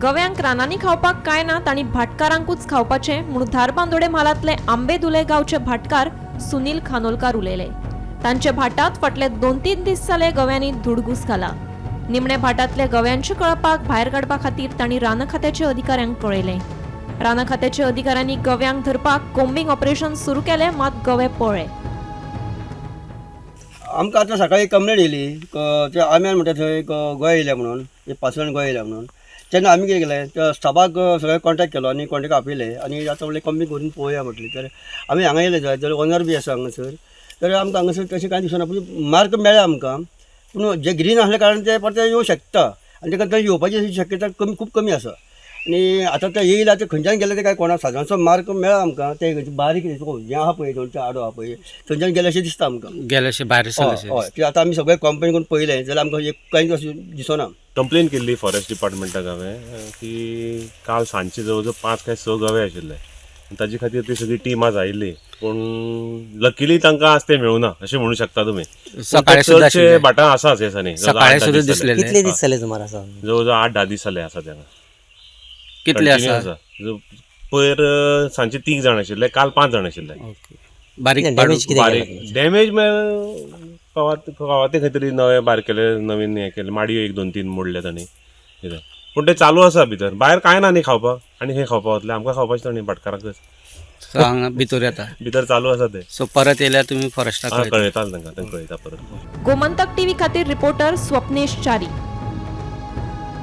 गव्यांक रानांनी खावपाक कांय ना, तांणी भाटकारांकूच खावपाचें म्हूण धारबांदोडे म्हालांतले आंबेदुले गांवचे भाटकार सुनील खानोलकार उलयले. तांचे भाटात फाटले 2-3 दीस जाले गव्यांनी धुडगूस घाला. निमणे भाटांतल्या गव्यांच्या कळपाक भायर काडपा खातीर तांणी रान खात्याच्या अधिकाऱ्यांक कळयलें. रान खात्याच्या अधिकाऱ्यांनी गव्यांक धरपाक कोम्बिंग ऑपरेशन सुरू केलें, मात गवे पळ्ळे. आमकां आतां सकाळी कंप्लेन येयली ते आम्यान म्हणटा थंय गोंय येयल्या म्हणून, एक 5 जाण गोंय येयल्या म्हणून. तेन्ना आमी कितें केलें, त्या स्टाफाक सगळे कॉन्टेक्ट केलो आनी कॉन्टेक्ट आपयले आनी आतां म्हणलें कमी करून पळोवया म्हटलें. तर आमी हांगा येयले जाय तर ओनर बी आसा हांगासर, तर आमकां हांगासर तशें कांय दिसना, पूण मार्क मेळ्ळा आमकां. पूण जे ग्रीन आसल्या कारणान ते परते येवं शकता आनी ताका थंय येवपाची शक्यता कमी, खूब कमी आसा. आनी आतां ते येयला ते खंयच्यान गेले ते काय कोणा सादारणसो मार्क मेळ्ळा आमकां. ते बारीक हें आहा पळय, थंयचे आडो आहा पळय, थंयच्यान गेले अशें दिसता आमकां. गेले भायर हय हय, ते आतां आमी सगळे कंप्लेन करून पळयलें जाल्यार आमकां एक कांयच अशें दिसना. कंप्लेन केल्ली फॉरेस्ट डिपार्टमेंटाक हांवें की काल सांजचे जवळ जवळ 5 काय 6 गवे आशिल्ले, ताजे खातीर ती सगळी टीम आज आयिल्ली, पूण लकीली तांकां आज ते मेळुना अशें म्हणू शकता तुमी. सकाळी सुद्दां चडशे आशिल्ले. भाटां आसाच हे दिसांनी. सकाळी सुद्दां दिसलेले. कितले दीस जाले सुमार आसा? जवळ जवळ 8-10 दीस जाले आसा तेन्ना. कितले Continue आसा? पयर सांजचे 3 जाण आशिल्ले, काल 5 जाण आशिल्ले. ओके. बारीक डॅमेज कितें बारीक केलां? डॅमेज कवाते खंय तरी नवे बारकेले नवीन हें केले, माडयो 1 2 3 मोडले तांणी कितें, पूण ते चालू आसा भितर. भायर कांय ना न्ही खावपाक, आनी खंय खावपाक वतले, आमकां खावपाचें न्ही भाटकाराकच. सो हांगा भितर येता. भितर चालू आसा ते. सो परत येयल्यार तुमी फॉरेस्टाक कळयता तांकां, तांकां कळयता परत. गोमंतक टीव्ही खातीर रिपोर्टर स्वप्नेश च्यारी.